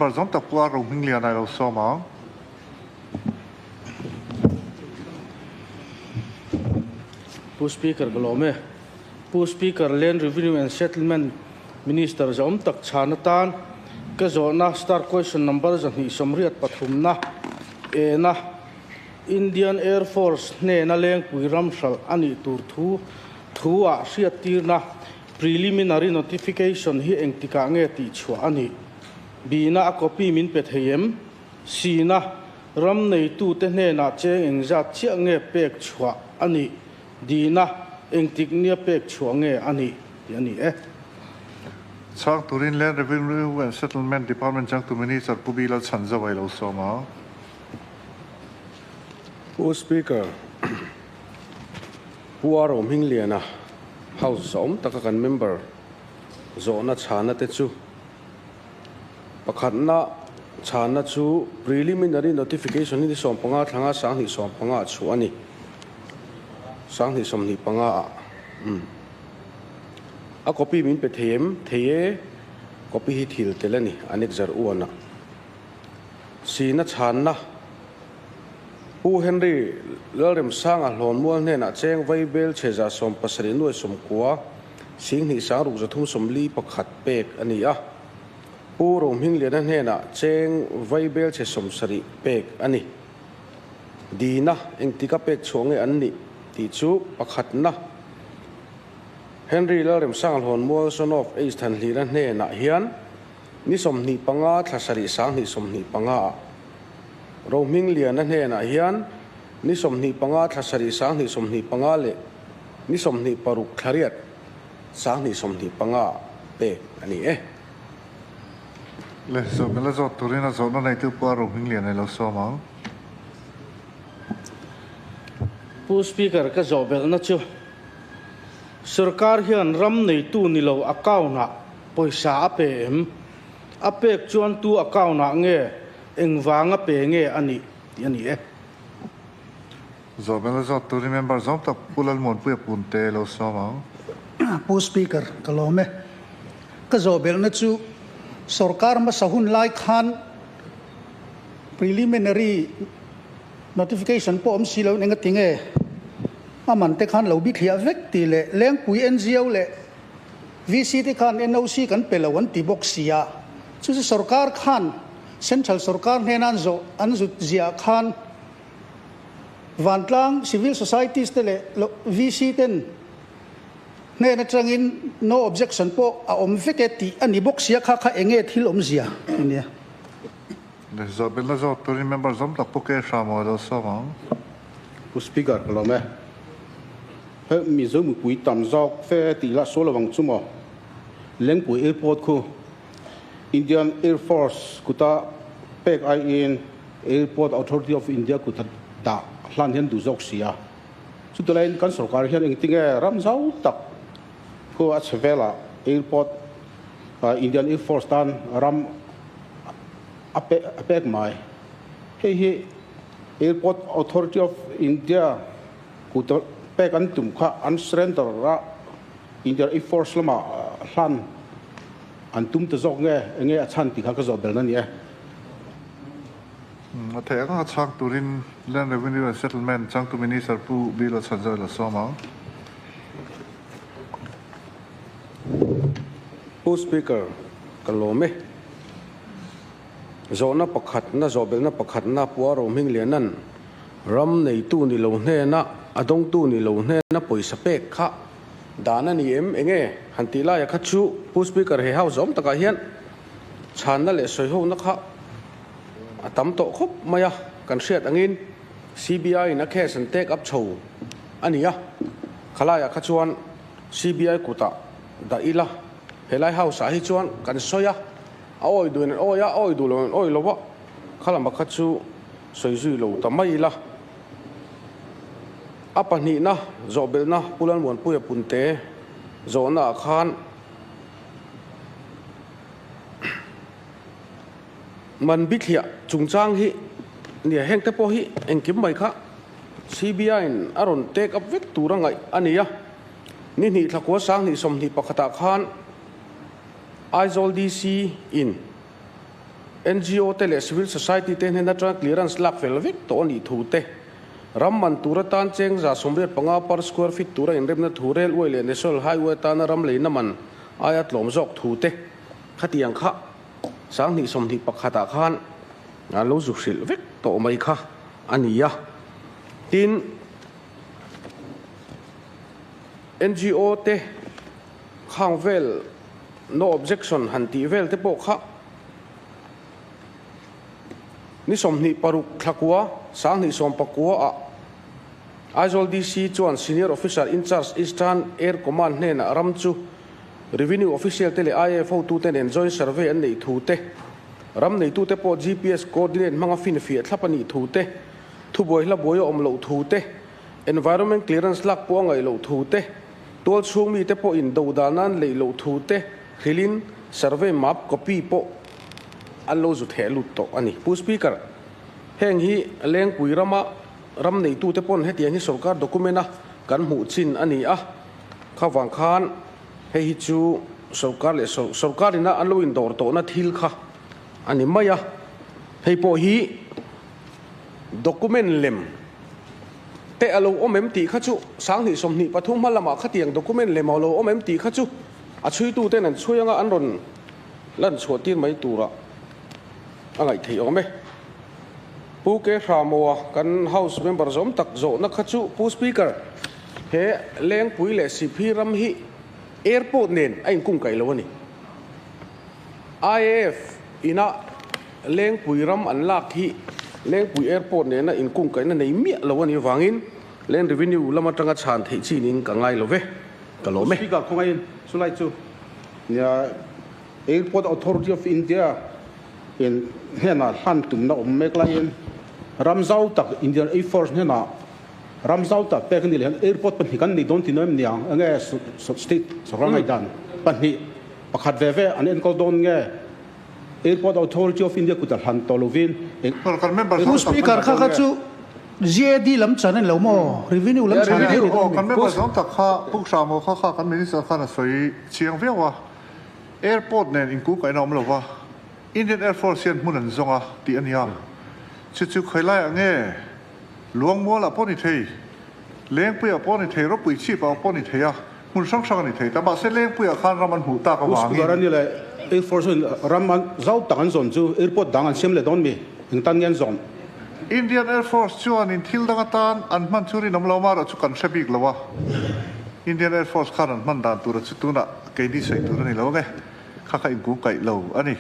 member zawng tak Pu Ar Rohmingliana i lo sawm ang. Pu Speaker ka lawm e. Pu Speaker, Land Revenue and Settlement Minister zawm tak chhan atan ka zawhna star question number 283 na ena Indian Air Force hnena lengpui ram hralh a nih tur thu thu ah hriattirna preliminary notification hi engtikah nge tih chhuah a nih? Bina a copy min pe thei em? Sina ram neitute hnenah cheng engzat chiah nge pek chhuah a nih? Dina engtik nia pek chhuah nge a nih? Tih a ni e. Chhang turin Land Revenue and Settlement Department changtu Minister Pu Bilal Chhanzauh a i lo sawm a. Pu Speaker, Pu Aro Hmingliana House zawm taka kan member zawhna chhana te chu pakhatna chhana chu preliminary notification hi ni 15 thlanga 2015 ah chhuah a ni. 2025 ah umm a copy min pe thei em? Thei e, copy hi thil tel a ni annexure 1 ah. Sina chhanna, Pu Henry Lalremsanga hlawnmual hnenah cheng vaibel chhe 70 nuai 90 sing hnih sang ruk 300 41 pek a ni a. Pu Rohmingliana hnenah cheng vaibel chhe 70 pek a ni. Dina engtika pek chhuah nge an nih tih chu pakhatna Henry Lalremsanga hlawnmual son of H Thanhlira hnenah hian Ni 25 thla sarih 2025 ah Rohmingliana hnenah hian ni 25 thla sarih 2025 leh ni 26 thla riat 2025 ah pek a ni e. Le, zawhna la zawt turin a zawhna neitu pawh a Rohmingliana i lo sawm ang. Pu Speaker, ka zawh belhna chu Sorkar hian ram neitu ni lo account-ah pawisa a pe em? A pek chuan tu account-ah nge, engvanga pe nge a nih tih a ni e. Zawhbel a zawt turin member zawm tak Pu Lalmuanpuia Punte lo sawm ang. Pu Speaker, ka lawm e. Ka zawhbelhna chu sorkar hmasa hun lai khan preliminary notification pawh awm si loin engati nge a man te khan lo bithliah vek tih leh Lengpui NGO leh VC te khan NOC kan pe lo an ti bawk si a, chu chu sorkar khan Central sorkar hnena an zawh an zut ziah khan vantlang civil societies te leh VC ten hnen atangin no objection pawh a awm vek e tih a ni bawk si a, kha kha enge thil awmzia a nia. Zawhbelna zawt turin member zawm tak Pu K. Hramawia lo sawm ang. Pu Speaker ka lawm e. He Mizo mipui tam zawk fe tih lah sual lovang chu maw? Lengpui Airport khu Indian Air Force kuta pek aiin Airport Authority of India kuta dah hlan hian duh zawk si a. Chutulaiin kan sorkar hian engtinge ram zau tak khu a chhe velah Airport Indian Air Force tan ram a pek mai. Hei hi Airport Authority of India Kut pek an tum kha an surrender a, Indian Air Force lamah hlan an tum ta zawk nge, enge a chhan tih kha ka zawh belna a ni e. A theih anga chhang turin Land Revenue and Settlement changtu Minister Pu Bill Chhanzawih la sawm ang. Pu Speaker, ka lawm e. Zawhna pakhatna, zawhbelhna pakhatna Pua Rohmingliana'n ram neitu ni lo hnena a dawngtu ni lo hnena pawisa pek kha dan a ni em? Enge han tih laia kha chu Pu Speaker he house awm takah hian chhanna leh sawihona kha a tam tawh khawp mai a, kan hriat angin CBI in a case an take up chho a ni a, khalaiah kha chuan CBI kutah dah ila helai house ah hi chuan kan sawi a. A awi duhin an awi a, a awi duh loin an awi lo a, kha lama kha chu sawi zui lo ta mai ila. A pahnihna zawhbelhna Pu Lalmuanpuia Punte zawhnaah khan man bithliah chungchang hi nia hengte pawh hi engkim mai kha CBI-in a rawn take up vek tur a ngaih a ni a, ni hnih thlakua 2021 ah khan Aizawl DC in NGO te leh civil society te hnen atanga clearance lak fel vek tawh a nih thu te, ram man tur atan cheng 185 per square feet tura inremna thu railway leh national highway atana ram leina man aia tlawm zawk thu te khatiang kha 2021 ah khan an lo zu hrilh vek tawh mai kha a ni a. Tin, NGO te khang vel no objection han tih vel te pawh kha ni 26 thlakua 2019 ah Aizawl DC chuan Senior Officer in Charge Eastern Air Command hnenah ram chu Revenue Official te leh IAF hotute nen joint survey an neih thu te, ram neitute pawh GPS coordinate hmanga finfiah thlap a nih thu te, thubuai hla buai a awm loh thu te, Environment clearance lak pawh a ngaih loh thu te, tual chhung mite pawh in do dan an leih loh thu te hrilhin survey map copy pawh an lo zu theh lut tawh a ni. Pu Speaker, heng hi Lengpui rama ram neitute pawn hetiang hi sorkar document a kan hmuh chin a ni a, kha vang khan hei hi chu sorkar leh sorkar ina an lo indawr tawhna thil kha a ni mai a, hei pawh hi Document lem te a lo awm em tih kha chu 2023 hma lamah khatiang document lem a lo awm em tih kha chu a chhuitu ten an chhui anga an rawn lan chhuah tir mai turah a ngaih theih awm e. Pu Ke Hramoa kan House member zawm tak zawhna kha chu Pu Speaker, he Lengpui leh Siphi ram hi airport nen a inkungkaih lo a ni. IAF ina Lengpui ram an lak hi Lengpui Airport nena inkungkaihna nei miah lo a nih avangin Land Revenue lam atanga chhan theih chin in ka ngai lo ve, ka lawm e. Speaker khawngaihin chulai chu nia Airport Authority of India in hnenah hlan tumna awm mek laiin ram zau tak Indian Air Force hnenah ram zau tak pek a nih leh hian airport pahnih kan nei dawn tih em niang enge state sorkar ngaihdan pahnih pakhat ve ve an enkawl dawn nge Airport Authority of India kut a hlan tawh lovin eng Pu Speaker kha kha chu GAD lam chan a ni lo maw? Revenue lam chan a ni dawn a mi? Kan member zawng tak kha Pu Hramo kha kha kan Minister khan a sawi chiang viau a, Airport nen inkungkaihna a awm lo va, Indian Air Force hian hmun an zawng a tih a nia. Chu chu khawi laiah nge Luangmualah pawh ni thei, Lengpuiah pawh ni thei, Ropui chhipah pawh ni thei a, hmun hrang hrang a ni thei ta. Mahse Lengpuiah khan ram an hmuh tak avangin. Pu Speaker a ni le, Air Force in ram an zau tak an zawn chu airport dang an siam leh dawn mi? Eng tan nge an zawn? Indian Air Force chuan in thil dang atan an hman chu rinawm lo marawh chu kan hre bik lo a, Indian Air Force khan an hman dan tura chu tunah keini sawi tur a ni lo ange, kha kha inkungkaih lo a ni.